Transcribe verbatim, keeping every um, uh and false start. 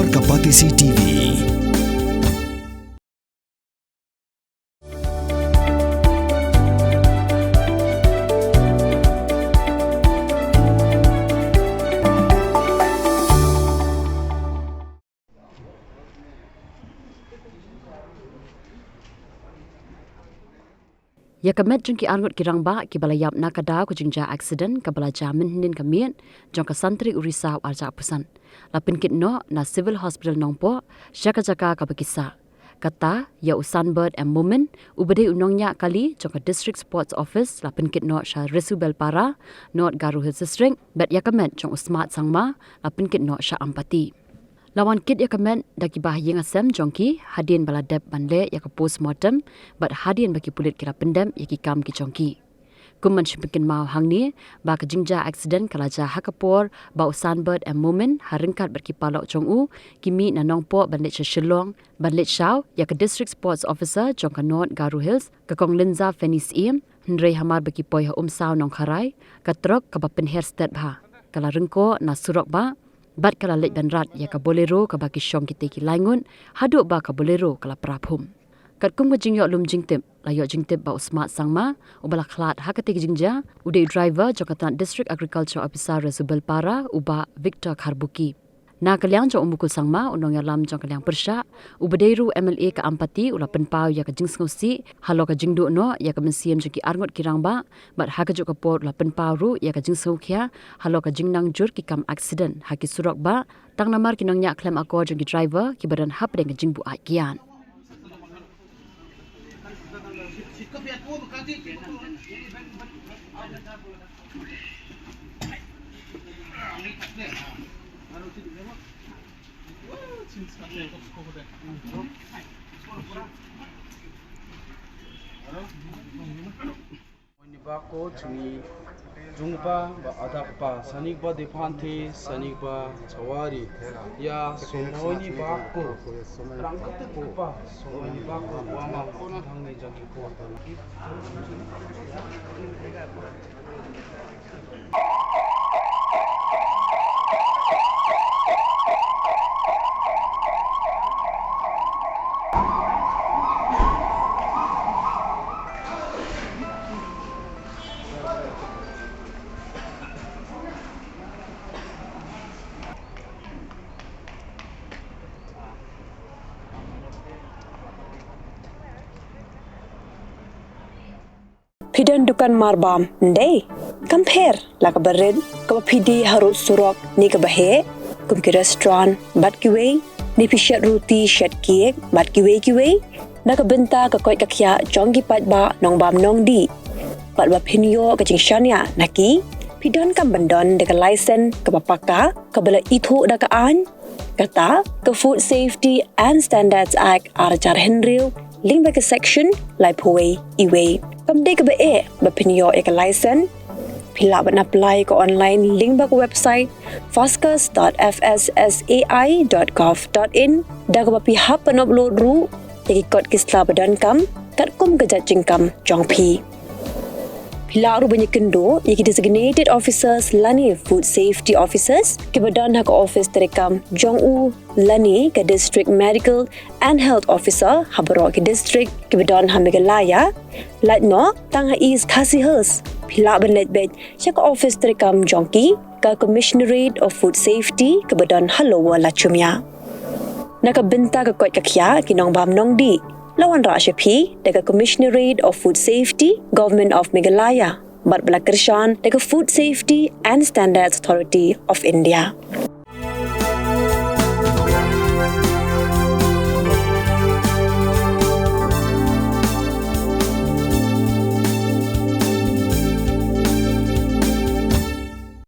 Ka Batesi T V. Ïa ka met jong ki arngut ki rangbah kiba la ïap na ka daw ka jingjia accident kaba la jia mynhynnin ka miet jong ka san tarik u Risaw arhajar arphew san, la pynkit noh na Civil Hospital Nongpoh sha ka jaka kaba ki sah. Kata, ïa u Sunbird M Momin, uba dei u nongñiah kali jong ka District Sports Office, la pynkit noh sha Resubelpara, North Garo Hills District, bad ïa ka met jong u Smart Sangma, la pynkit noh sha Ampati. La wan kit ïa ka met da kiba ha ïing ha sem jong ki, hadien ba la dep ban leh ïa ka postmortem, bad hadien ba ki pulit ki la pyndep ïa ki kam ki jong ki. Kum ban shu pynkynmaw hangne, ba ka jingjia accident ka la jia ha ka por ba u Sunbird M Momin, ha ryngkat bad ki paralok jong u, ki mih na Nongpoh ban leit sha Shillong, ban leit shaw ïa ka District Sports Officer jong ka North Garo Hills, ka Kong Linza Fenny Syiem, hynrei hamar ba ki poi ha Umsaw Nongkharai, ka trok kaba pynher stet bha ka la ryngkoh na surok bah, bad ka la leit ban rat ïa ka Bolero kaba ki shong kitei ki lai ngut, haduh ba ka Bolero ka la pra phum. Katkum ka jingïoh lum jingtip, la ïoh jingtip ba u Smart Sangma, uba la khlad ha katei ka jingjia, u dei u driver jong ka tnat District Agriculture Officer Resubelpara, u Bah Victor Kharbuki. Na ka liang jong u Mukul Sangma, u nongïalam jong ka liang pyrshah, uba dei ruh M L A ka Ampati, u la pynpaw ïa ka jingsngewsih halor ka jingduh noh ïa ka mynsiem jong ki arngut ki rangbah, bad ha kajuh ka por u la pynpaw ruh ïa ka jingsngewkhia halor ka jingnang jur ki kam accident ha ki surok bah, tang namar ki nongñiah khlem akor jong ki driver kiba don hapdeng ka jingbuaid kiad. Ni ba ko chungi jungba ba adap ba sanik ba dephante sanik ba chawari ya somoi ni ba ko rang kate ko ba somoi ni ba ko wa ma ko na thang ni jagi ko. Phi don dukan marbam, ndei? Kam pher la kaba rit, kaba phi die harud surok ne kaba heh, kum ki restaurant bad kiwei, ne phi shet ruti, shet cake bad kiwei kiwei, na ka bynta ka koit ka khiah jong ki paidbah nongbam nongdih. Bad ba phin ïoh ka jingshaniah na ki, phi donkam ban don da ka license kaba paka, kaba la ithuh da ka aiñ, kata ka Food Safety and Standards Act arhajar hynriew, lyngba ka section laiphew wei E wei. Kam dei kaba eh ba phin ïoh ïa ka license. Phi lah ban apply ka online lyngba ka website fascus dot F S S A I dot gov dot in, da kaba phi hap ban upload ruh ïa ki kot ki sla ba donkam katkum ka jait jingkam jong phi. Phi lah ruh ban ïakynduh ïa ki designated officers lane food safety officers kiba don ha ka office treikam jong u lane ka District Medical and Health Officer ha baroh ki district kiba don ha Meghalaya. Lait noh tang ha East Khasi Hills, phi lah ban leit beit sha ka office treikam jong ki, ka Commissionerate of Food Safety kaba don ha Lower Lachumia. Na ka bynta ka koit ka khiah ki nongbam nongdih, la wanrah sha phi da ka Commissionerate of Food Safety, Government of Meghalaya, bad ba la kyrshan da ka Food Safety and Standards Authority of India.